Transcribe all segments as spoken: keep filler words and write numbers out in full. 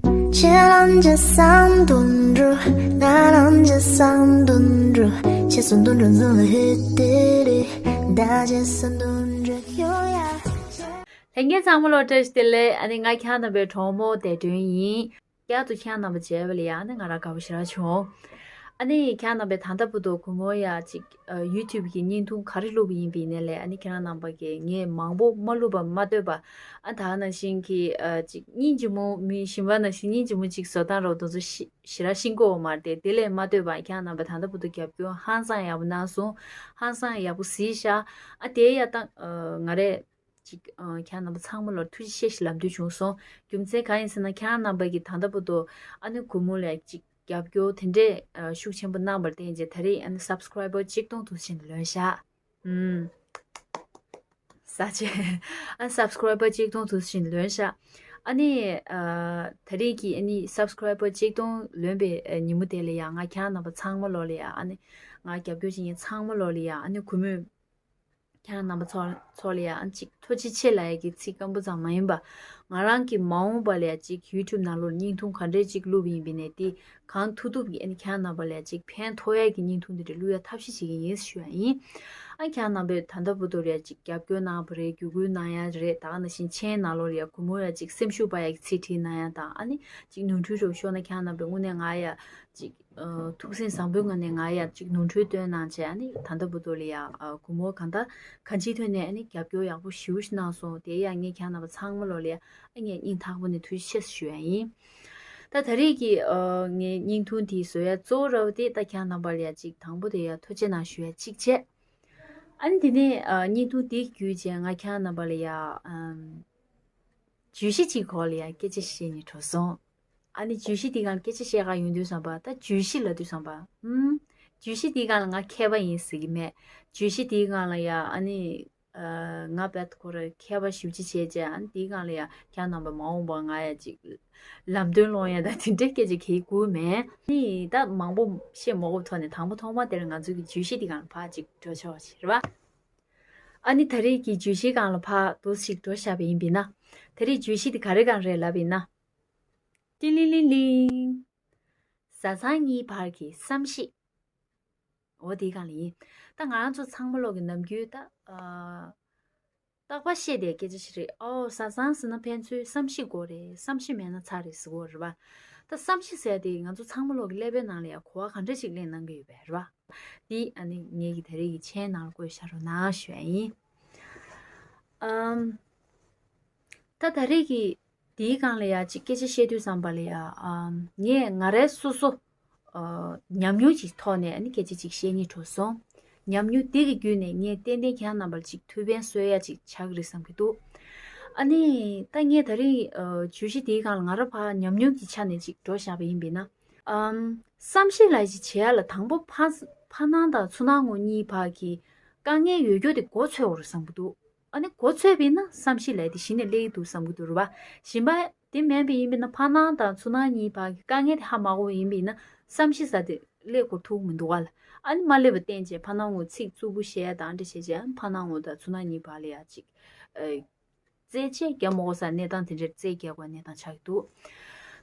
ཁྱེད་རང་ཅི་བསམ་དོན་འགྲུབ། ང་རང་ཅི་བསམ་དོན་འགྲུབ། ཁྱེད་བསམ་དོན་འགྲུབ་ཚང་ལ་ཧེ་ཏེ་རེ། ད་ཅི་བསམ་དོན་འགྲུབ་ཡོང་ཡ། ལྷན་རྒྱས་ཚང་མ་ལོ་བཀྲ་ཤིས་བདེ་ལེགས། ཨ་ནི་ང་ཁྱེད་རྣམ་པའི་གྲོགས་མོ་བདེ་སྒྲོན་ཡིན། བསྐྱར་དུ་ཁྱེད་རྣམ་པ་མཇལ་བ་ལ་ཡང་ཨ་ནི་ང་རང་དགའ་པོ་ཞེ་དྲག་བྱུང་། ཨ་ནི་ཁྱེད་རྣམ་པས་ད་ལྟ་བར་དུ་གུས་མོ་ཡ་ཅིག་ཡུ་ཊུབ་གི་བརྙན་ཐུང་ག་རེ་བླུགས་པ་ཡིན་པའི་ནས་ལས་ཨ་ནི་ཁྱེད་རང་རྣམ་པ་གིས་ངས་མང་པོ་མ་བླུགས་པ་མ་ལྟོས་པ། ཨ་ད་ནང་བཞིན་གྱི་ཅིག་སྙིང་རྗེ་མོ་མི་གཞན་པ་ནང་བཞིན་སྙིང་རྗེ་མོ་ཅིག་བཟོ་སྟངས་རོགས་དེ་ཚོ་ཞེ་དྲག་ཤེས་ཀྱི་ཡོད་མ་རེད་དེ། དེ་ལས་མ་ལྟོས་པ་ཁྱེད་རྣམ་པས་ད་ལྟ་བར་དུ་རྒྱབ་སྐྱོར་ཧང་སང་ཡག་པོ་གནང་སོང་། ཧང་སང་ཡག་པོ་གཟིགས་ཤག་ཨ་དེ་ཡ་ད་ང་རས་ཅིག་ཁྱེད་རྣམ་པ་ཚང་མ་ལོར་ཐུགས་རྗེ་ཆེ་ཞེས་ལབ་འདོད་བྱུང་སོང་། རྒྱུ་མཚན་གང་ཡིན་ཟེར་ན་ཁྱེད་རྣམ་པ་གིས་ད་ལྟ་བར་དུ་ཨ་ནི་གུས་མོ་ལ་ཅིག་རྒྱབ་སྐྱོར་དེ་འདྲས་ཤུགས་ཆེན་པོ་གནང་བར་བརྟེན་བྱས་ད་རེས་ཨ་ནི་སབ་སི་ཀ་རའི་བར་གཅིག་སྟོང་དུ་ཕྱིན་ལོན་ཤག་ཨུམ། ས་ཆེ། ཨ་སབ་སི་ཀ་རའི་བར་གཅིག་སྟོང་དུ་ཕྱིན་ལོན་ཤག་ཨ་ནི་ད་རེས་ཀྱི་ཨ་ནི་སབ་སི་ཀ་རའི་བར་གཅིག་སྟོང་ལོན་པའི་ཉིན་མོ་དེ་ལ་ཡང་ང་ཁྱེད་རྣམ་པ་ཚང་མ་ལོར་ལ་ཡང་ཨ་ནི་ང་རྒྱབ་སྐྱོར་བྱེད་མཁན་ཚང་མ་ལོར་ལ་ཡང་ཨ་ནི་གུས་མོས་ཁྱེད་རང་རྣམ་པ་ཚོ་ཚོ་ལ་ཡང་ཅིག་ཐུགས་རྗེ་ཆེ་ལབ་ཡ་གི་ཚིག་སྐམ་པོ་ཙམ་མ་ཡིན་པ། ང་རང་གི་མ་འོངས་པ་ལ་ཡང་ཅིག་ཡུ་ཊུབ་ནང་ལོགས་བརྙན་ཐུང་ག་འདྲས་ཅིག་བླུགས་པ་ཡིན་པ་ཡིན་ནའི་དེ་གང་ཐུབ་ཐུབ་ཀྱིས་ཨ་ནི་ཁྱེད་རང་རྣམ་པ་ལ་ཡང་ཅིག་ཕན་ཐོགས་ཡ་གི་བརྙན་ཐུང་དེ་འདྲ་བླུགས་ཡ་ཐབས་ཤེས་བྱེད་ཀྱི་ཡིན་ཞུ་ཡ་ཡིན། ཨ་ཁྱེད་རང་རྣམ་པས་ད་ལྟ་བར་དུ་ལ་ཡང་ཅིག་རྒྱབ་སྐྱོར་གནང་བ་རེད། བརྒྱུད་སྐུལ་གནང་ཡ་རེད། ད་ག་ནང་བཞིན་མཆན་ནང་ལོགས་ལ་ཡང་གུས་མོ་ཡ་ཅིག་སེམས་ཤུགས་སྤར་ཡ་གི་ཚིག་བྲིས་གནང་ཡ་དང་ཨ་ནི་ཅིག་ནོར་འཁྲུལ་རོགས་ཤོར་ན་ཁྱེད་རང་རྣམ་པས་དངོས་གནས་ང་ཡ་ཅིག་ཨ་ཐུགས་སེམས་བཟང་པོའི་ངང་ནས་ང་ཡར་ཅིག་ནོར་འཁྲུལ་བཏོན་གནང་བྱས་ཨ་ནི་ད་ལྟ་བར་དུ་ལ་ཡ་ཨ་གུས་མོ་གང་ལྟར་གང་ཅིའི་ཐོག་ནས་ཨ་ནི་རྒྱབ་སྐྱོར་ཡག་པོ་ཞེ་པོ་ཞིག་གནང་སོང་། དེ་ཡང་ངས་ཁྱེད་རྣམ་པ་ཚང་མ་ལོ་ལ་ཡ་ཨ་ངས་སྙིང་ཐག་པ་ནས་ཐུགས་རྗེ་ཆེ་ཞུ་ཡ་ཡིན། ད་ད་རེས་ཀྱི་ཨ་ངའི་བརྙན་ཐུང་དེ་བཟོ་ཡ་གཙོ་བོ་ར་བ་དེ་ད་ཁྱེད་རྣམ་པ་ལ་ཡ་ཅིག་དང་པོ་དེ་ཡ་ཐུགས་རྗེ་གནང་ཞུ་ཡ་གཅིག་བྱས། ཨ་ནི་དེ་ནས་ཨ་བརྙན་ཐུང་དེ་བརྒྱུད་བྱས་ང་ཁྱེད་རྣམ་པ་ལ་ཡ་ཨམ་བརྗོད་གཞི་གཅིག་སྐོར་ལ་ཡ་སྐད་ཆ་བཤད་སྙིང་བྲོ་སོང་། ཨ་ནི་བརྗོད་གཞི་དེའི་སྒང་ལ་སྐད་ཆ་བཤད་ག་ཡོང་དུས་ཙམ་པ་ད་བརྗོད་གཞི་ལབ་དུས་ཙམ་པ། ཨུམ། བརྗོད་གཞི་དེའི་སྒང་ལ་ང་མཁས་པ་ཡིན་ཟེར་གྱི་མེད། བརྗོད་གཞི་དེའི་སྒང་ལ་ཡ་ཨ་ནི། ཨ་ང་བད་ཁོ་ར་མཁས་པ་ཞེ་པོ་ཅིག་བྱས་བྱས་ཨ་ནི་དེའི་སྒང་ལ་ཡ་ཁྱེད་རྣམ་པ་མ་འོངས་པ་ང་ཡ་ཅིག་ལམ་སྟོན་སློང་ཡ་ད་དེ་འདྲའི་སྐད་ཆ་གལ་དགོས་མེད། ཨ་ནི་ད་མང་པོ་བཤད་མ་དགོས་ཐོག་ནས་དང་པོ་ཐོག་མ་དེར་ང་ཚོ་གི་བརྗོད་གཞི་དེའི་སྒང་ལ་ཕར་ཅིག་འགྲོ་ཆོག་ཞེས་རེད་བ། ཨ་ནི་ད་རེས་ཀྱི་བརྗོད་གཞིའི་སྒང་ལ་ཕར་འདུག་ཞིག་འགྲོ་བཞག་པ་ཡིན་པས་ན། ད་རེས་བརྗོད་གཞི་དེ་ག་རེ་སྒང་རེད་ལབ་པ་ཡིན་ན། ཏི་ལི་ལི་ལིང་། བཟའ་ཚང་གཉིས་བར་གྱི་བསམ་ཤེས། འོ་དེའི་སྒང་ལ་ཡིན། ད་ང་རང་ཚོ་ཚང་མ་ལོག་གི་ནམ་རྒྱུན་ད། ཨ། རྟག་པར་བཤད་བསྡད་སྐད་ཆ་ཞིག་རེད། ཨོ་བཟའ་ཚང་ཟེར་ན་ཕན་ཚུན་བསམ་ཤེས་དགོས་རེད། བསམ་ཤེས་མེད་ན་ཚར་རེད་ཟེར་གོ་རེད་བ། ད་བསམ་ཤེས་ཟེར་དེ་ང་ཚོ་ཚང་མ་ལོག་གི་ཀླད་པའི་ནང་ལ་ཡང་གོ་བ་ག་འདྲ་ཞིག་ལེན་གནང་གི་ཡོད་པས་རེད་བ། འདི་ཨ་ནི་ངེད་ཀྱི་ད་རེས་ཀྱི་མཆན་ནང་ལ་བཀོད་བཞག་རོགས་གནང་ཞུ་ཡ་ཡིན། ཨམ། ད་ད་རེས་ཀྱི་འདིའི་སྒང་ལ་ཡ་ཅིག་སྐད་ཆ་བཤད་དུས་ཙམ་པ་ལ་ཡ་ཨམ་ངས་ང་རའི་སོ་སོ་ཨ་ཉམས་མྱོང་ཅིག་ཐོག་ནས་ཨ་ནི་སྐད་ཆ་ཅིག་བཤད་སྙིང་བྲོ་སོང་། ཉམས་མྱོང་དེ་གི་བརྒྱུད་ནས་ངས་ཏན་ཏན་ཁྱེད་རྣམ་པར་ཅིག་ཐུགས་ཕན་གསོས་ཡ་ཅིག་ཆགས་ཀྱི་རེད་བསམ་གྱི་འདུག་ཨ་ནི་ད་ངས་ད་རིང་ཨ་བརྗོད་གཞི་དེའི་སྒང་ལ་ང་ར་ཕར་ཉམས་མྱོང་གི་ཆ་ནས་ཅིག་འགྲོ་བཞག་པ་ཡིན་པས་ན། ཨམ། བསམ་ཤེས་ལབ་ཅིག་བྱེད་ཡ་ལ་དང་པོ་ཕ་ཕ་ནང་དང་ཚུར་ནང་ངོ་གཉིས་བར་གྱི་དཀའ་ངལ་ཡོད་རྒྱུ་དེ་མགོ་ཚོས་འོ་རེད་བསམ་གྱི་འདུག་ཨ་ནི་མགོ་ཚོས་པས་ན་བསམ་ཤེས་ལབ་དེ་གཞི་ནས་སླེབས་ཀྱི་འདུག་བསམ་གྱི་འདུག་རེད་བ། གཞན་པ་དེ་མིན་པ་ཡིན་པས་ན་ཕ་ནང་དང་ཚུར་ནང་གཉིས་བར་གྱི་དཀའ་ངལ་དེ་ཧ་མ་གོ་བ་ཡིན་པས་ན་བསམ་ཤེས་ཟེར་དེ་སླེབས་དགོས་ཐུག་མི་འདུག་ག་ལ། ཨ་ནི་མ་སླེབས་པ་བརྟེན་བྱས་ཕ་ནང་ངོ་ཚིག་རྩུབ་པོ་བཤད་ཡ་དང་འདྲ་བྱས་བྱས་ཨ་ནི་ཕ་ནང་ངོ་དང་ཚུར་ནང་གཉིས་བར་ལ་ཡ་ཅིག་ཨ། རྩད་གཅོད་རྒྱག་མ་དགོས་ས་གནས་སྟངས་དེ་འདྲར་རྩད་རྒྱག་དགོས་གནས་སྟངས་ཆགས་ཀྱི་འདུག་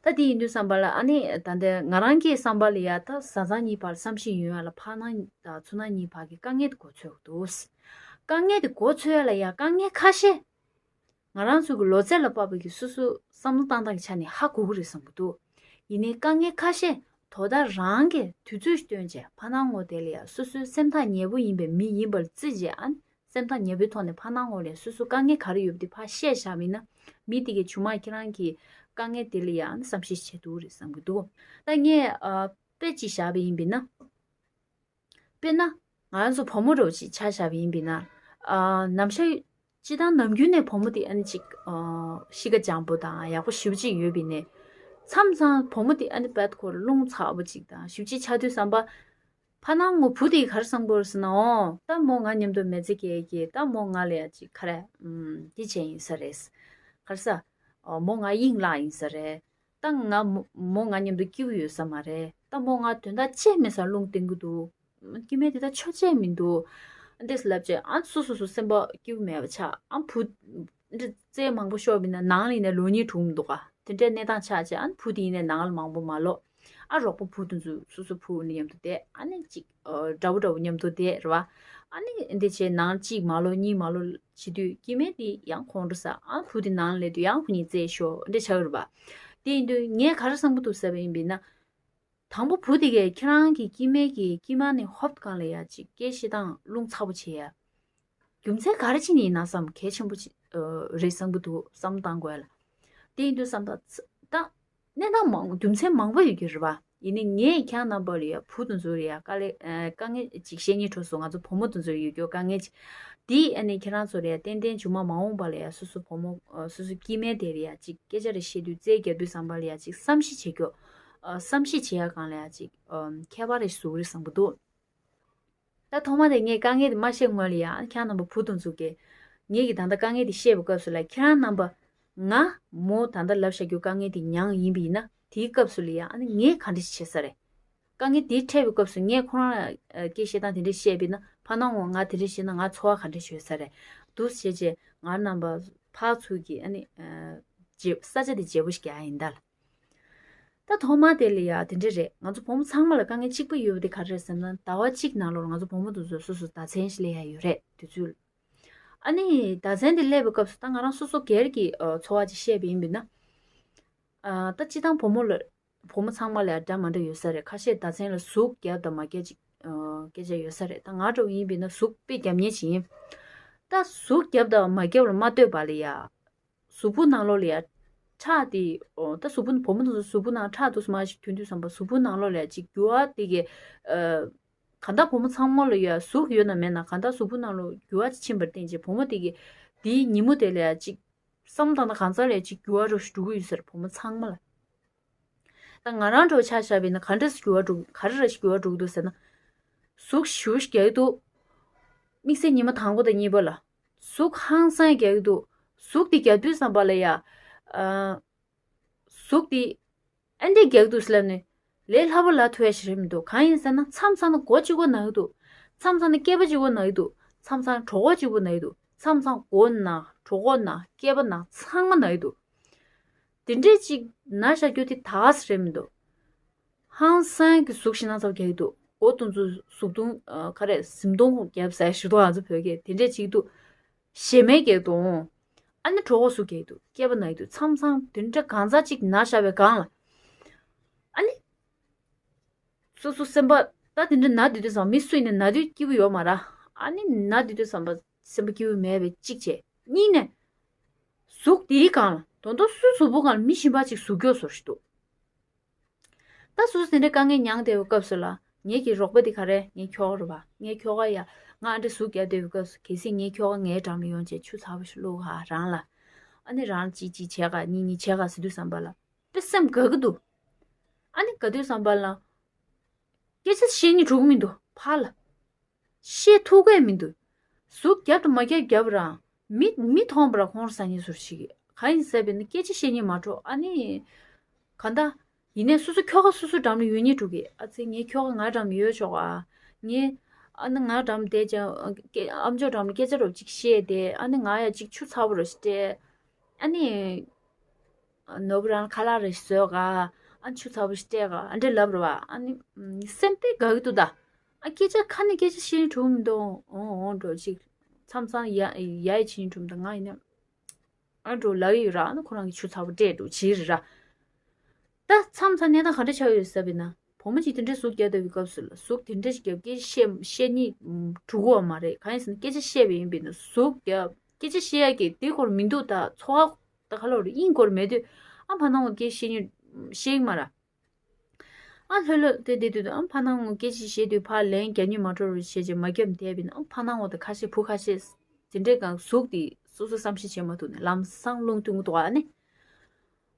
ད་དེ་ཡིན་དུས་ཙམ་པ་ལ་ཨ་ནི་ད་ལྟ་ང་རང་གི་བསམ་པ་ལ་ཡ་ད་བཟའ་ཚང་གཉིས་བར་བསམ་ཤེས་ཡོང་ཡ་ལ་ཕ་ནང་དང་ཚུར་ནང་གཉིས་བར་གྱི་དཀའ་ངལ་དེ་མགོ་ཚོས་ཀྱི་འདུག་དཀའ་ངལ་དེ་མགོ་ཚོས་ཡ་ལ་ཡ་དཀའ་ངལ་ཁ་ཤས་ང་རང་ཚོ་གི་ལོ་ཚད་ལ་དཔག་པའི་གི་སོ་སོ་བསམ་བློ་བཏང་སྟངས་ཀྱི་ཆ་ནས་ཧ་གོ་གི་རེད་བསམ་གྱི་འདུག་ཡིན་ནའི་དཀའ་ངལ་ཁ་ཤས་དོ་བདག་རང་གིས་དུས་ཚོད་བཏོན་བྱས་ཕ་ནང་ངོ་དེ་ལ་ཡ་སོ་སོའི་སེམས་ཐག་ཉེ་པོ་ཡིན་པའི་མི་ཡིན་པར་བརྩིས་བྱས་ཨ་ནི། སེམས་ཐག་ཉེ་པོའི་ཐོག་ནས་ཕ་ནང་ངོ་ལ་སོ་སོ་དཀའ་ངལ་ག་རེ་ཡོད་པ་དེ་ཕར་བཤད་བཞག་པ་ཡིན་ན། མི་དེ་གས་ཇུ་མ་ཁྱེད་རང་གི་དཀའ་ངལ་དེ་ལ་ཡང་བསམ་ཤེས་བྱེད་ཐུབ་རེད་བསམ་གྱི་འདུག་ད་ངས་ཨ་དཔེ་ཅིག་བཞག་པ་ཡིན་པས་ན། དཔེར་ན། ང་རང་ཚོ་བུ་མོ་འདྲ་བོ་ཅིག་ཆ་བཞག་པ་ཡིན་པས་ན། ཨ་ནམ་ཞག་སྤྱིར་བཏང་ནམ་རྒྱུན་ནས་བུ་མོ་དེ་ཨ་ནི་ཅིག་ཨ་གཤིས་ཀ་འཇམ་པོ་དང་ཡག་པོ་ཞེ་པོ་ཅིག་ཡོད་པས་ནས། མཚམས་མཚམས་བུ་མོ་དེ་ཨ་ནི་བད་ཁོ་ར་རླུང་ཚ་པོ་ཅིག་དང་ཞེ་པོ་ཅིག་ཆགས་དུས་ཙམ་པ། ཕ་ནང་ངོ་བུ་དེ་ག་རེ་བསམ་གྱི་ཡོད་རེད་ཟེར་ན། འོ་ད་མོ་ང་མཉམ་དུ་མི་ཚེ་སྐྱེལ་གྱི་ད་མོ་ང་ལ་ཡ་ཅིག་ག་རེ་ཨམ་འདི་བྱས་ཡིན་ས་རེད། ག་རེ་ཟ། འོ་མོ་ང་དབྱིངས་ལག་ཡིན་ས་རེད། ད་ང་མོ་མོ་ང་མཉམ་དུ་སྐྱིད་པོ་ཡོད་ས་མ་རེད། ད་མོ་ང་དོན་དག་ཅི་མེད་སར་རླུང་བསྟན་གྱི་འདུག་སྐྱེ་དམན་དེ་ད་ཆོ་ཅེས་མི་འདུག་འདི་ལབ་བྱས་ཨ་སོ་སོ་སོ་སེམས་པ་སྐྱིད་པོ་མེད་པ་ཆགས་ཨ་བུ། འདི་རྩེ་མང་པོ་ཤོར་བ་ཡིན་ན་ནང་ལ་ཡིན་ན་ལོ་གཉིས་གྲོངས་མི་འདུག་ག་དེ་འདྲའི་གནས་སྟངས་ཆགས་བྱས། ཨ་ནི་བུ་དེ་ཡིན་ནའི་ནང་ལ་མང་པོ་མ་ལོག་ཨ་རོགས་པ་བུ་དེ་ཚོ་སོ་སོ་བུ་ནི་མཉམ་དུ་བསྡད། ཨ་ནི་ཅིག་ཨ་འདྲ་པོ་འདྲ་པོ་མཉམ་དུ་བསྡད་རེད་བ། ཨ་ནི་འདི་བྱས་ནང་གཅིག་མ་ལོག་གཉིས་མ་ལོག་བྱེད་དུས་སྐྱེ་དམན་དེ་ཡང་ཁོང་ཁྲོ་ཟ། ཨ་བུ་དེ་ནང་ལ་སླེབས་དུས་ཡང་ཁོ་གཉིས་རྩེད་ཤོར་འདྲ་ཆགས་ཀྱི་རེད་བ། དེ་ཡིན་དུས་ངས་ག་རེ་བསམ་གྱི་འདུག་ཟེར་བ་ཡིན་པས་ན། དང་པོ་བུ་དེ་གས་ཁྱེད་རང་གི་སྐྱེ་དམན་གྱི་དཀྱིལ་མ་ནས་ཧོབ་སྒང་ལ་ཡ་ཅིག་སྐད་བཤད་སྟངས་རླུང་ཚ་པོ་བྱེད་ཡ། རྒྱུ་མཚན་ག་རེ་བྱས་ནས་ཡིན་ན་བསམ། གལ་ཆེན་པོ་ཅིག་ཨ་རེད་བསམ་གྱི་འདུག་བསམ་བློ་བཏང་དགོས་ལ། དེ་ཡིན་དུས་བསམ་སྟངས་ད་གནས་སྟངས་མང་རྒྱུ་མཚན་མང་པོ་ཡོད་ཀྱི་རེད་བ། ཡིན་ནའི་ངས་ཁྱེད་རྣམ་པ་ལ་ཡ་བུ་དེ་ཚོ་ལ་ཡ་དཀའ་ལས་ཨ་དཀའ་ངལ་ཅིག་བཤད་སྙིང་བྲོ་སོང་། ང་ཚོ་བུ་མོ་དེ་ཚོ་ཡོད་རྒྱུ་དཀའ་ངལ་ཅིག་དེ་ཨ་ནི་ཁྱེད་རང་ཚོ་ལ་ཡ་ཏན་ཏན་མཇུག་མ་མ་འོངས་པ་ལ་ཡ་སོ་སོ་བུ་མོ་ཨ་སོ་སོ་སྐྱེ་དམན་དེ་ལ་ཡ་ཅིག་སྐད་ཆ་རེ་བཤད་དུས་རྩལ་རྒྱབ་དུས་ཙམ་པ་ལ་ཡ་ཅིག་བསམ་ཤེས་བྱེད་རྒྱུ། ཨ་བསམ་ཤེས་བྱེད་ཡ་སྒང་ལ་ཡ་ཅིག་ཨ་ཁྱད་པར་རེ་བཟོ་གི་རེད་བསམ་གྱི་འདུག་ད་ཐོག་མ་དེ་ངས་དཀའ་ངལ་དེ་མ་བཤད་སྔོན་ལ་ཡ་ཁྱེད་རྣམ་པ་བུ་དེ་ཚོ་གིས་ངེད་ཀྱི་ད་ལྟ་དཀའ་ངལ་དེ་བཤད་པའི་སྐབས་སུ་ལ་ཁྱེད་རང་རྣམ་པ་ང་མོ་ད་ལྟ་ལབ་བཞག་རྒྱུ་དཀའ་ངལ་དེ་མྱངས་ཡིན་པ་ཡིན་ན། དེའི་སྐབས་སུ་ལ་ཡ་ཨ་ནི་ངས་ག་འདྲ་ཞིག་བྱེད་ས་རེད། དཀའ་ངལ་དེ་འཕྲད་པའི་སྐབས་སུ་ངས་ཁོ་རང་ལ་ཨ་སྐད་བཤད་སྟངས་དེ་འདྲ་བཤད་པ་ཡིན་ན། ཕར་སྣང་ངོ་ང་དེ་འདྲ་བཤད་ན་ང་ཚོར་བ་ག་འདྲ་ཡོད་ས་རེད། འདུག་སེ་བྱས་བྱས་ང་རྣམ་པ་ཕར་ཚུར་གྱི་ཨ་ནི་ཨ་བརྗེ་ས་ཆ་དེ་བརྗེ་པོ་ཞིག་རྒྱག་ཡ་ཡིན་ད་ལ། ད་ཐོག་མ་དེ་ལ་ཡ་དེ་འདྲ་རེད། ང་ཚོ་བུ་མོ་ཚང་མ་ལ་དཀའ་ངལ་གཅིག་པ་ཡོད་པ་དེ་ག་རེ་རེད་ཟེར་ན། ཟླ་བ་གཅིག་ནང་ལོགས་ལ་ང་ཚོ་བུ་མོ་དེ་ཚོ་སོ་སོ་བདག་འཛིན་ཞིག་སླེབས་ཡ་ཡོད་རེད། དུས་ཚོད། ཨ་ནི་བདག་འཛིན་དེ་སླེབས་པའི་སྐབས་སུ་ད་ང་རང་སོ་སོ་སྒེར་གྱི་ཨ་ཚོར་བ་ཅིག་བཤད་པ་ཡིན་པ་ཡིན་ན། ཨ་ད་སྤྱིར་བཏང་བུ་མོ་ལ་བུ་མོ་ཚང་མ་ལ་ཡ་འདྲ་མ་འདྲ་ཡོད་ས་རེད། ཁ་ཤས་བདག་འཛིན་ལ་ཟུག་རྒྱབ་དང་མ་རྒྱབ་ཅིག་ཨ་སྐད་ཆ་ཡོད་ས་རེད། ད་ང་འདྲ་བོ་ཡིན་པ་ཡིན་ན་ཟུག་དཔེ་རྒྱབ་མཁན་ཅིག་ཡིན། ད་ཟུག་རྒྱབ་དང་མ་རྒྱབ་ལ་མ་ལྟོས་པ་ལ་ཡ། གཟུགས་པོ་ནང་ལོགས་ལ་ཡ་ཁྲག་དེ། ཨོ་ད་གཟུགས་པོ་བུ་མོ་དེ་ཚོ་གཟུགས་པོ་ནང་ཁྲག་དུ་མ་ཞིག་ཐོན་དུས་ཙམ་པ་གཟུགས་པོ་ནང་ལོགས་ལ་ཡ་ཅིག་རྒྱུ་བ་དེ་གི་ཨ་གང་ལྟར་བུ་མོ་ཚང་མ་ལ་ཡ་ཟུག་ཡོད་ན་མེད་ན་གང་ལྟར་གཟུགས་པོ་ནང་ལོགས་རྒྱུ་བ་ཅིག་ཕྱིན་པར་བརྟེན་བྱས་བུ་མོ་དེ་གི་དེའི་ཉིན་མོ་དེ་ལ་ཡ་ཅིག་བསམ་བློ་བཏང་ན་གང་ཚ་ལ་ཡ་ཅིག་རྒྱུ་བ་རུ་ཞིག་འགྲོ་གི་ཡོད་ས་རེད། བུ་མོ་ཚང་མ་ལ། ད་ང་རང་འདྲ་བོ་ཆ་བཞག་པ་ཡིན་ན་ག་འདྲ་ཞིག་འགྱུར་བ་འགྲོ་ག་རེ་ར་ཞིག་འགྱུར་བ་འགྲོ་གི་འདུག་ཟེར་ན། ཟུག་ཞེ་པོ་ཞིག་རྒྱག་གི་འདུག་དམིགས་བསལ་ཉི་མ་དང་པོ་དང་གཉིས་པ་ལ། ཟུག་ཧང་སང་རྒྱག་གི་འདུག་ཟུག་དེ་རྒྱག་དུས་ཙམ་པ་ལ་ཡ། ཨ། ཟུག་དེ་ཨ་འདྲས་རྒྱག་གི་འདུག་ཟེར་ལབ་ནས་ལས་སླ་པོ་ལབ་ཐུབ་ཡ་ཞིག་རེད་མི་འདུག་གང་ཡིན་ཟེར་ན་མཚམས་མཚམས་ན་མགོ་གཅིག་པོ་ན་གི་འདུག་མཚམས་མཚམས་ན་སྐེད་པ་གཅིག་པོ་ན་གི་འདུག་མཚམས་མཚམས་གྲོད་ཁོག་གཅིག་པོ་ན་གི་འདུག་མཚམས་མཚམས་མགོ་ན་གྲོད་ཁོག་ན་སྐེད་པ་ན་ཚང་མ་ན་གི་འདུག་དེ་འདྲས་ཅིག་ན་བཞག་རྒྱུ་དེ་ད་ག་ཟེ་རེད་མི་འདུག་ཧང་སང་གི་ཟུག་ཞིག་ན་ཚ་པོ་རྒྱག་གི་འདུག་མགོ་དུང་ཚོ་ཟུག་དུང་ཨ་ག་རེ་གཟིམ་དུང་རྒྱབ་ཟེར་ཞུ་དོ། ང་ཚོ་བོད་སྐད་དེ་འདྲས་ཅིག་འདུག་ཞེ་མེར་རྒྱག་གི་འདུག་ཨ་ནི་གྲོད་ཁོག་ཟུག་རྒྱག་གི་འདུག་སྐེད་པ་ན་གི་འདུག་མཚམས་མཚམས་དེ་འདྲ་གང་ཟག་ཅིག་ན་བཞག་པའི་སྒང་ལ། ཨ་ནི། སོ་སོ་སེམས་པ། ད་དེ་འདྲ་ན་དུས་དུས་ཙམ་མི་སུ་ཡིན་ནའི་ན་དུས་སྐྱིད་པོ་ཡོད་མ་རེད། ཨ་ནི་ན་དུས་དུས་ཙམ་པ་སེམས་པ་སྐྱིད་པོ་མེད་པའི་གཅིག་བྱས། གཉིས་ནས། གཟུགས་དེའི་སྒང་ལ་དོན་དུ་སུ་གཟུགས་པོ་སྒང་ལ་མི་གཞན་པ་ཅིག་ཟུག་སྐྱོ་བཟོ་ཞིག་འདུག་ད་སོ་སོ་དེ་འདྲའི་དཀའ་ངལ་མྱངས་བསྡད་པའི་སྐབས་སུ་ལ་ངེད་ཀྱི་རོགས་པ་དེ་ག་རེ་ངའི་ཁྱོ་ག་རེད་བ། ངའི་ཁྱོ་ག་ཡ་ང་ཨ་འདྲ་ཟུག་རྒྱབ་བསྡད་པའི་སྐབས་སུ་གལ་སྲིད་ངའི་ཁྱོ་ག་ངའི་འགྲམ་ལ་ཡོང་བྱས་ཆུ་ཚ་པོ་ཞིག་བླུགས་ག་རང་ལ། ཨ་ནི་རང་ལ་གཅིག་གཅིག་བྱས་ག་གཉིས་གཉིས་བྱས་ག་ཟེར་དུས་ཙམ་པ་ལ། དཔེ་སེམས་དགའ་གི་འདུག་ཨ་ནི་དགའ་དུས་ཙམ་པ་ལ། སྐད་ཆ་བཤད་སྙིང་བྲོ་གི་མི་འདུག་ཕར་ལ། བཤད་ཐུབ་ཀྱི་མི་འདུག་ཟུག་རྒྱབ་དང་མ་རྒྱབ་རྒྱབ་རང་། མི་མི་མཐོང་བར་ཁོང་ཁྲོ་ཟ་མཁན་ཟུར་ཞིག་གིས་གང་ཡིན་ཟེར་བས་ན་སྐད་ཆ་བཤད་སྙིང་མ་བྲོ་ཨ་ནི། གང་ལྟར། ཡིན་ནའི་སོ་སོ་ཁྱོ་ག་སོ་སོ་འགྲམ་ལ་ཡོད་སྙིང་བྲོ་གི། ཨ་ཙི་ངའི་ཁྱོ་ག་ང་འགྲམ་ཡོད་ཆོག་ཨ། ངའི། ཨ་ནི་ང་འགྲམ་བསྡད་ཀྱང་སྐད་ཨ་མཆོག་འགྲམ་ལ་སྐད་ཆ་རོབ་ཅིག་བཤད་དེ་ཨ་ནི་ང་ཡ་ཅིག་ཆུ་ཚ་པོ་རོ་ཞིག་སྤྲད། ཨ་ནི། ནོར་བུ་རང་ཁ་ལག་རེ་བཟོས་ག་ཨ་ཆུ་ཚ་པོ་ཞིག་སྤྲད་ག་ཨ་འདྲས་ལབ་རེད་བ། ཨ་ནི་སེམས་དཔེ་དགའ་གི་འདུག་ད། ཨ་སྐད་ཆ་ཁ་ནས་སྐད་ཆ་བཤད་ཡིན་གྲུབ་མི་འདུག་འོང་འོང་འགྲོ་ཅིག་མཚམས་མཚམས་ཡ་ཡ་ཡི་ཕྱིན་གྲུབ་མི་འདུག་ང་ཡིན་ན་ཨ་འགྲོ་ལབ་ཡོད་ར། ཨ་ནི་ཁོ་རང་གི་ཆུ་ཚ་པོ་སྤྲད་འགྲོ་བྱེད་རེད་ར། ད་མཚམས་མཚམས་གནས་སྟངས་ག་འདྲ་ཆགས་ཡོད་ཟེར་བས་ན། བུ་མོ་གཅིག་དེ་འདྲའི་ཟུག་རྒྱག་བསྡད་པའི་སྐབས་སུ་ལ་ཟུག་དེ་འདྲ་ཞིག་རྒྱབ་སྐད་ཆ་བཤད་བཤད་སྙིང་འདོད་ཀྱི་ཡོད་མ་རེད། གང་ཡིན་ཟེར་ན་སྐད་ཆ་བཤད་པ་ཡིན་པས་ན་ཟུག་རྒྱབ་སྐད་ཆ་བཤད་ཡག་གི་དེ་སྐོར་མི་འདུག་ད་ཚོར་བ་ད་ག་ལོར་དབྱིངས་སྐོར་མེད་དུས་ཨ་ཕ་ནང་ངོ་སྐད་བཤད་སྙིང་བཤད་ཀྱི་མ་རེད། ཨ་ལྷོད་ལྷོད་དེ་བསྡད་དུས་ཨ་ཕ་ནང་ངོ་སྐད་ཆ་བཤད་དུས་ཕར་ལན་རྒྱག་སྙིང་མ་བྲོ་རུ་བྱས་རྗེས་མ་རྒྱབ་བསྡད་པས་ན་ཨ་ཕ་ནང་ངོ་དང་ཁ་ཤས་བུ་ཁ་ཤས་དེ་འདྲའི་སྒང་ཟུག་དེ་སོ་སོ་བསམ་ཤེས་བྱེད་མ་ཐུབ་ནས་ལམ་སང་རླུང་ཐུང་གི་འདུག་ཨ་ནི།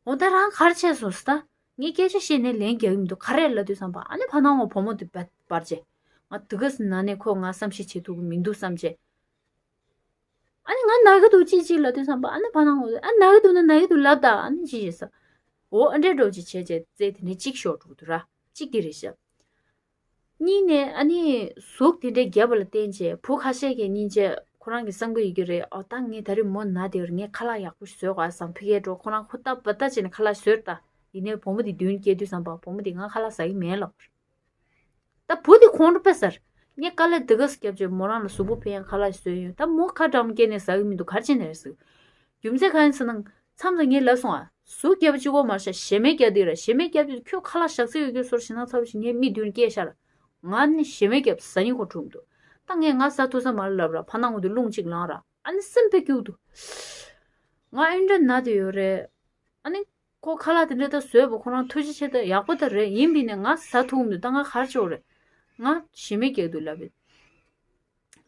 འོ་ད་རང་ག་རེ་བྱས་སོང་ཟེར་ད། ངས་སྐད་ཆ་བཤད་ནས་ལན་རྒྱག་གི་མི་འདུག་ག་རེ་ལབ་དུས་ཙམ་པ་ཨ་ནི་ཕ་ནང་ངོ་བུ་མོ་དེ་བར་བར་བྱས། ང་དེ་ག་ཟེར་ན་ནས་ཁོ་ང་བསམ་ཤེས་བྱེད་ཐུབ་ཀྱི་མི་འདུག་བསམ་བྱས། ཨ་ནི་ང་ན་གི་འདུག་ཅིག་ཅིག་ལབ་དུས་ཙམ་པ་ཨ་ནི་ཕ་ནང་ངོ་ཨ་ན་གི་འདུག་ན་ན་གི་འདུག་ལབ་ད་ཨ་ནི་ཅི་ཞིག་ཟེར། འོ་ཨ་འདྲས་འགྲོ་ཅིག་བྱས་བྱས་རྩེ་དེ་ནས་གཅིག་ཤོར་འགྲོ་གི་འདུག་ར། གཅིག་དེ་རེད་ཤག་གཉིས་ནས་ཨ་ནི་ཟུག་དེ་འདྲས་བརྒྱབ་པ་ལ་བརྟེན་བྱས་བུ་ཁ་ཤས་ཀྱིས་སྙིང་རྗེ་ ཁོ་རང་གི་གསང་པོ་ཡི་གེ་རེད། ཨོ་ད་ངས་ད་རེས་མོ་ན་དེ་བར་ངས་ཁ་ལག་ཡག་པོ་ཞིག་བཟོས་དགོས་བསམ་ཕ་གིར་འགྲོ། ཁོ་རང་ཧུར་ཐག་འབད་ཐག་བྱས་ནས་ཁ་ལག་བཟོས་ད། ཡིན་ནའི་བུ་མོ་དེ་མདུན་སྐྱེལ་དུས་ཙམ་པ་བུ་མོ་དེ་ང་ཁ་ལག་ཟ་གི་མེད་ལབ། ད་བུ་དེ་ཁོང་ཁྲོ་དཔེ་ཟ། ངས་དཀའ་ལས་འདི་ག་ཙམ་བརྒྱབ་བྱས་མོ་རང་ལ་གཟུགས་པོ་ཕན་ཡག་ཁ་ལག་ཞིག་བཟོས་ཡོད། ད་མོ་ཁ་འགྲམ་བསྐྱལ་ནས་ཟ་གི་མི་འདུག་ག་རེ་བྱས་ནས་རེད་ཟེར། རྒྱུ་མཚན་གང་ཡིན་ཟེར་ན། མཚམས་མཚམས་ངས་ལབ་སོང་ཨ། གཟུགས་རྒྱབ་གཅིག་པོ་མ་རེད་ཤག་ཞེ་མེར་རྒྱག་དེ་ར། ཞེ་མེར་རྒྱབ་དེ་ཁྱོད་ཁ་ལག་ཞག་ཚི་ཡོད་རྒྱུ་སོར་ཞེ་ན་ཚ་བོ་ཞིག་ངའི་མིག་མདུན་སྐྱེལ་ཤག་ལ། ང་ནི་ཞེ་མེར་རྒྱབ་ཟ་སྙིང་ཁོང་འཁྲུག་འདུག་ད་ངས་ང་ཟ་ཐུབ་ས་མ་རེད་ལབ་ར། ཕ་ནང་ངོ་དེ་རླུང་གཅིག་ལངས་ར། ཨ་ནི་སེམས་དཔེ་སྐྱིད་འདུག་ང་ཨེ་འདྲ་ན་དེ་ཡོད་རེད། ཨ་ནི། ཁོ་ཁ་ལག་དེ་འདྲ་ད་བཟོས་པ་ཁོ་རང་ཐུགས་རྗེ་ཆེ། ད་ཡག་པོ་ད་རེད། ཡིན་པས་ནས་ང་ཟ་ཐུབ་མི་འདུག་ད་ང་ག་རེ་བྱེད་དགོས་རེད། ང་ཞེ་མེར་རྒྱག་འདུག་ལབ་པས།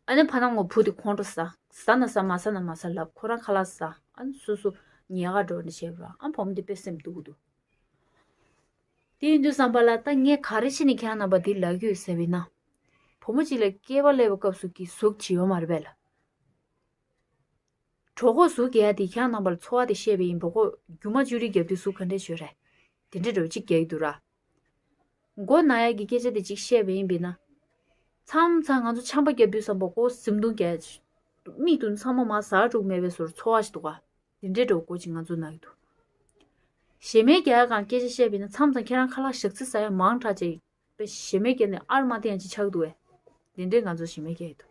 ཨ་ནི་ཕ་ནང་ངོ་བུ་དེ་ཁོང་ཁྲོ་ཟ། ཟ་ན་ཟ་མ་ཟ་ན་མ་ཟ་ལབ། ཁོ་རང་ཁ་ལག་ཟ། ཨ་ནི་སོ་སོ་ཉལ་ཁར་འགྲོ་ནས་བྱས་པ་ར། ཨ་བུ་མོ་དེ་དཔེ་སེམས་སྡུག་གི་འདུག་དེ་ཡིན་དུས་ཙམ་པ་ལ་ད་ངས་ག་རེ་བྱས་ནས་ཁྱེད་རང་རྣམ་པ་འདི་ལབ་ཀྱི་ཡོད་ཟེར་བས་ན། བུ་མོ་གཅིག་ལ་སྐྱེས་པ་སླེབས་པའི་སྐབས་སུ་གི་གཟུགས་བྱེད་ཡོད་མ་རེད་པས་ལ། གྲོད་ཁོག་ཟུག་རྒྱག་ཡ་དེ་ཁྱེད་རང་རྣམ་པ་ལ་འཚོ་བ་དེ་བཤད་པ་ཡིན་པ་ཁོ། རྒྱུ་མ་བཅུ་རིགས་རྒྱབ་དུས་ཟུག་ག་འདྲས་བྱོས་རེད། དེ་འདྲས་འདྲ་བོ་གཅིག་རྒྱག་གི་འདུག་ར། མགོ་ན་ཡ་གི་སྐད་ཆ་དེ་གཅིག་བཤད་པ་ཡིན་པས་ན། མཚམས་མཚམས་ང་ཚོ་ཆམ་པ་བརྒྱབ་དུས་ཙམ་པ་ཁོ་སེམས་གདུང་རྒྱག་མིག་ཏུ་ཚང་མ་མ་ཟག་འགྲོ་མེད་པའི་བཟོ་འདྲ་ཚོར་བ་ཞིག་འདུག་ག་དེ་འདྲས་འདྲ་བོ་ཁོ་གཅིག་ང་ཚོ་ན་གི་འདུག་ཞེ་མེར་རྒྱག་ཡ་གང་སྐད་ཆ་བཤད་པ་ཡིན་ན། མཚམས་མཚམས་ཁྱེད་རང་ཁ་ལག་ཞག་ཚི་ཟ་ཡ་མང་དྲགས་བྱས། པའི་ཞེ་མེར་སྐྱེས་ནས་ཨར་མ་བསྟན་ཅིག་ཆགས་འདུག་བས། དེ་འདྲའི་ང་ཚོ་ཞེ་མེར་སྐྱེས་འདུག་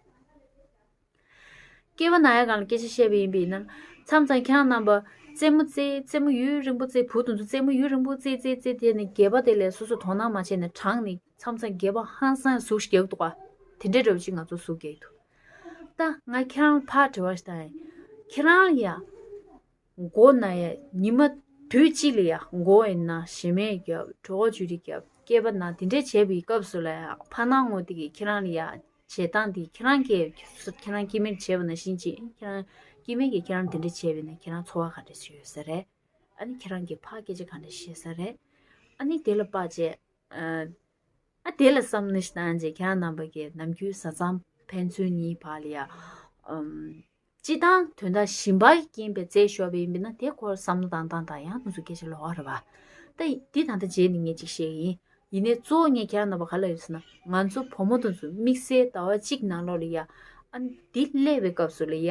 སྐྱེས་པ་ན་ཡ་གང་ལ་སྐད་ཆ་བཤད་པ་ཡིན་པས་ན། མཚམས་མཚམས་ཁྱེད་རང་རྣམ་པ་རྩེད་མོ་རྩེ། རྩེད་མོ་ཡུན་རིང་པོ་རྩེ། བུ་དེ་ཚོ་རྩེད་མོ་ཡུན་རིང་པོ་རྩེ་རྩེ་རྩེ་དེ་ནས་སྒལ་པ་དེ་ལས་སོ་སོ་དོ་སྣང་མ་བྱས་ནས་དྲངས་ནས་མཚམས་མཚམས་སྒལ་པ་ཧང་སང་ཟུག་ཞིག་རྒྱག་འདུག་ག་དེ་འདྲའི་འདྲ་བོ་ཅིག་ང་ཚོ་ཟུག་རྒྱག་འདུག་ད་ང་ཁྱེད་རང་ལ་ཕར་དྲི་བ་ཞིག་བཏང་ཡིན། ཁྱེད་རང་ལ་ཡ། མགོ་ན་ཡ་ཉི་མ་དུས་གཅིག་ལ་ཡ་མགོ་ཡིན་ན་ཞེ་མེར་རྒྱབ། གྲོད་ཁོག་བཅུད་རིགས་རྒྱབ། སྐེད་པ་ན། དེ་འདྲས་བྱས་པའི་སྐབས་སུ་ལ་ཡ་ཕ་ནང་ངོ་དེ་གིས་ཁྱེད་རང་ལ་ཡ་བྱེད་སྟངས་དེ་ཁྱེད་རང་གིས་ཁྱེད་རང་སྐྱེ་དམན་བྱས་པ་ནང་བཞིན་གྱིས་ཁྱེད་རང་སྐྱེ་དམན་གྱིས་ཁྱེད་རང་དེ་འདྲས་བྱས་པ་ཡིན་ན་ཁྱེད་རང་ཚོར་བ་ག་འདྲས་ཞིག་ཡོད་ས་རེད། ཨ་ནི་ཁྱེད་རང་གིས་ཕར་སྐད་ཆ་ག་འདྲས་བཤད་ས་རེད། ཨ་ནི་དེ་ལ་དཔག་བྱས། ཨ་ཨ་དེ་ལ་བསམ་བློ་ཞིག་བཏང་རྗེས་ཁྱེད་རང་རྣམ་པ་གིས་ནམ་རྒྱུན་བཟའ་ཚང་ཕན་ཚུན་གཉིས་བར་ལ་ཡ། ཨམ། སྤྱི་བཏང་དོན་དག་གཞན་པ་རྐྱེན་པས་རྩད་ཤོར་བ་ཡིན་པས་ན་དེ་སྐོར་བསམ་བློ་བཏང་སྟངས་དང་ཡང་དུས་སུ་སྐད་ཆ་ལོགས་ཀ་རེད་བ། ད་འདི་ད་ལྟ་རྗེས་ནས་ངས་ཅིག་བཤད་ཀྱི་ཡིན། ཡིན་ནའི་གཙོ་བོ་ངས་ཁྱེད་རང་རྣམ་པ་ག་ལ་ཡོད་ཟེར་ན། ང་ཚོ་བུ་མོ་དེ་ཚོ་དམིགས་བསལ་ཟླ་བ་གཅིག་ནང་ལོགས་ལ་ཡ། ཨ་ནི་འདི་སླེབས་པའི་སྐབས་སུ་ལ་ཡ།